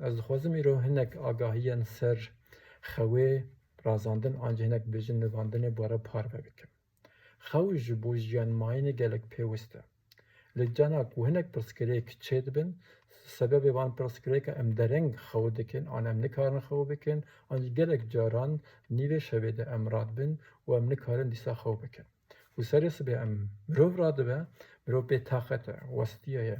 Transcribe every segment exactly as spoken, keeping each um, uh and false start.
Ez dixwazim îro hinek agahiyên ser xewê, razandin an jî hinek bêjin nivandinê bi we re parve bikim. Xew ji bo jiyanmayînê gelek pêwist e. Li cana ku hinek pirsgirêk çêdibin, sebebê van pirsgirêka em dereng xew dikin, an em nikarin xew bikin, an jî gelek caran nîvê şevê de em radibin û em nikarin dîsa xew bikin. Û serê sibê em mirov radibe, mirov bê taqet e, westiyaye,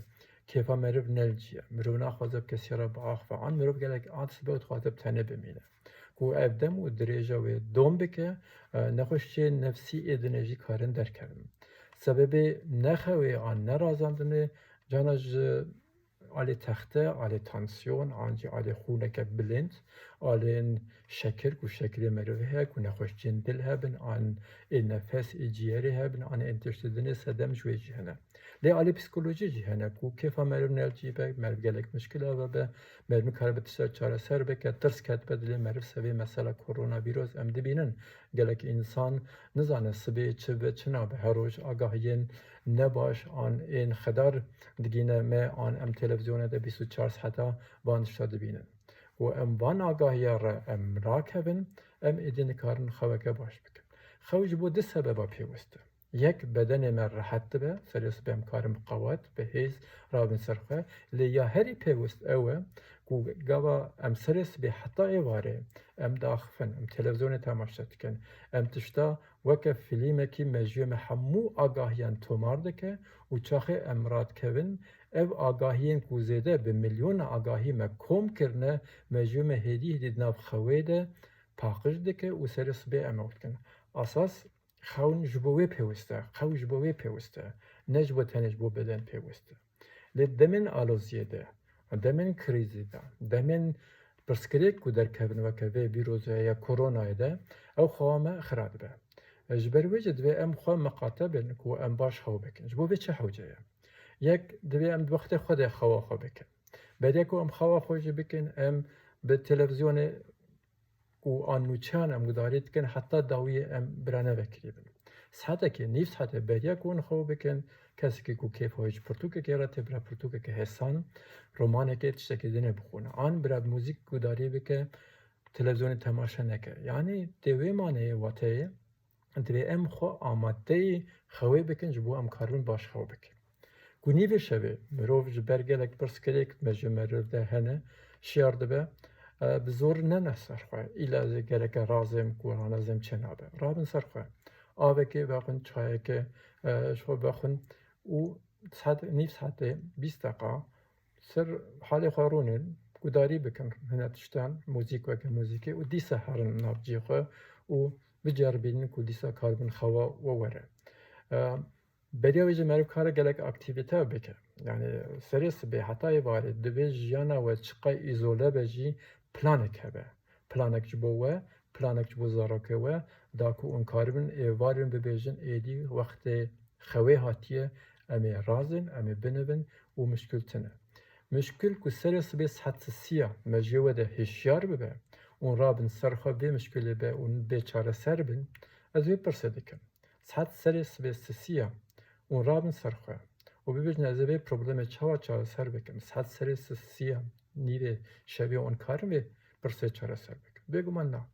kêfa meriv ne li cî ye, mirov naxwaze bi kesî re biaxive, an mirov gelek an sibe û dixwaze bi tenê bimîne. Ku ev dem û dirêja wê dom bike, e, nexweşiyên nefsî ê dinê jî karin derkevin. Sebebê nexewê an nerazandinê cana ji alê texte, alê tansiyon, an jî alê xûneke bilind, alên şekir ku şekirê merivê heye, ku nexweşiyên dil hebin, an ê nefes, ê ciyerê hebin, an ên tiştê dinê sedem ji wê jî hene. Lê alê psîkolojî jî hene ku kêfa meriv ne li cî be, meriv gelek mişkila ve be, meriv nikare bi tiştek çareser bike, tirs ketibe dilê meriv. Sebê mesela koronavîrus em dibînin, gelek însan nizane sibê çi be, çi nabe. Her roj agahiyên nebaş an ên xedar digîne me, an em televîzyonê de bîst û çar saeta van tişta dibînin. Û em van agahiya re em rakevin, em êdî nikarin xeweke baş bikin. Xew ji bo du sebeba pêwist e. Yek, bedenê me rehet dibe, serê sibê em karin bi qewet, bi hêz rabin ser xwe. Lê ya herî pêwist ew e ku gava em serê sibê heta êvarê em diaxifin, em televîzyonê temaşe dikin, em tişta weke fîlmekî mejiyê me hemû agahiyan tomar dike û çaxê em radikevin, ev agahiyên ku zêde bi milyona agahî me kom kirine, mejiyê me hêdî hêdî di nav xewê de paqij dike û serê sibê em ew dikin. Asas Xewn ji bo wê pêwist e, xew ji bo wê pêwist e, ne ji bo tenê ji bo beden pêwist e. Lê demên aloziyê de, demên krîzî de, demên pirsgirêk ku derkevin weke vê vîrusê ya koronayê de, ew xewa me xira dibe. Ji ber wê jî divê em xwe miqate bin ku em baş xew bikin. Ji bo vê çi hewce ye? Yek, divê em di wextê xwe de xewa xwe bikin. Beriya ku em xewa xwe jî bikin, em bi televîzyonê û an nûçeyan em gudarî dikin, heta dawiyê em bira nevekirî bin. Saetekê, nîv saetê beriya ku hûn xew bikin, kesekî ku kêfa wê ji pirtûkekê re tê, bira pirtûkeke hêsan, romanekê, tiştekî dinê bixwîne. An bira muzîk gudarî bike, televîzyonê temaşe neke. Yanî tê wê maneyê, wateyê, divê em xwe amadeyî xewê bikin, ji bo em karibin baş xew bikin. Ku nîvê şevê mirov ji ber gelek pirsgirêk mejiyê meriv de hene, şiyar dibe, e, bi zor nene ser xwe. Îla ez ê gereke razêm ku ranezêm çênabe. Rabin ser xwe. Avekê vexwin, çayekê, e, ji xwe vexwin û saet, nîv saetê, bîst deqa ser halê xwe rûnin, gudarî bikin hine tiştan, muzîk weke muzîkê û dîsa herin nav cihê xwe û biceribînin ku dîsa karibin xewa we were. E, Beriya wê jî meriv kare gelek aktîvîte bike. Yanî serê sibê heta êvarê divê jiyana we çiqas îzole be jî planek hebe. Planek ji bo we, planek ji bo zarokê we, da ku hûn karibin êvarên bibêjin êdî wextê xewê hatiye, em ê razin, em ê binivin û mişkil tune. Mişkil ku serê sibê saet sisiya mejiyê we de hişyar bibe û rabin ser xwe vê mişkilê be û bê çareser bin, ez vê pirsê dikim. Saet serê sibê sisiya û rabin ser xwe û bibêjin, ez ê vê problemê çawa çareser bikim? Saet serê sisiya nîvê şevê û karim vê pirsê çareser bikim? Bêguman na.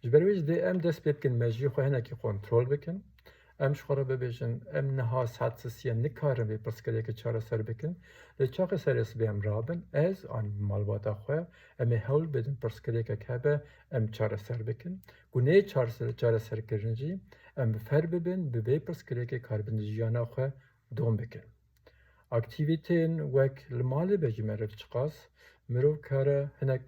Ji ber wê jî dê em dest pê bikin, mejiyê xwe hinekî kontrol bikin. Em ji xwe re bibêjin, em niha saet sisiya nikarin vê pirsgirêkê çareser bikin. Lê çaxê serê sibê em rabin, ez an malbata xwe, em ê hewl bidin pirsgirêkek hebe, em çareser bikin. Ku neyê çareser, çareserkirin jî, em bi fer bibin, bi vê pirsgirêkê karibin jiyana xwe dom bikin. Aktîvîteyên wek li malê be jî meriv çiqas, mirov kare hinek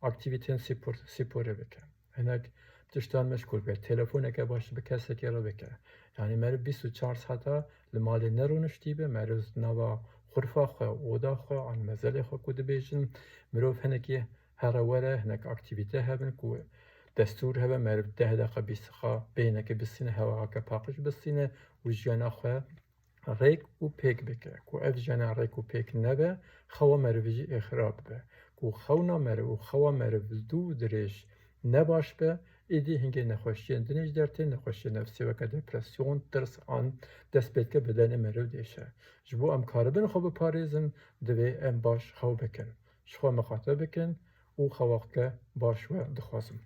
aktîvîteyên spor-, sporê bike. Hinek tiştan meşgûl be, telefoneke baş bi kesekê re bike. Yanî meriv bîst û çar saeta li malê nerûniştî be, meriv nava xurfa xwe, oda xwe, an mezelê xwe ku dibêjin, mirov hinekî here were, hinek aktîvîte hebin ku destûr hebe, meriv deh deqa, bîst deqa bêhnekê bistîne, hewayeke paqij bistîne û jiyana xwe rêk û pêk bike. Ku ev jiyana rêk û pêk nebe, xewa merivî jî ê xirab be. Ku xewna meriv û xewa meriv dû dirêj nebaş be, êdî hingê nexweşiyên dinê ji der tê, nexweşiyên nefsî weke depresyon, tirs an dest pê dike, bedenê meriv diêşe. Ji bo em karibin xwe biparêzin, divê em baş xew bikin. Ji xwe miqate bikin û xewaxke baş we dixwazim.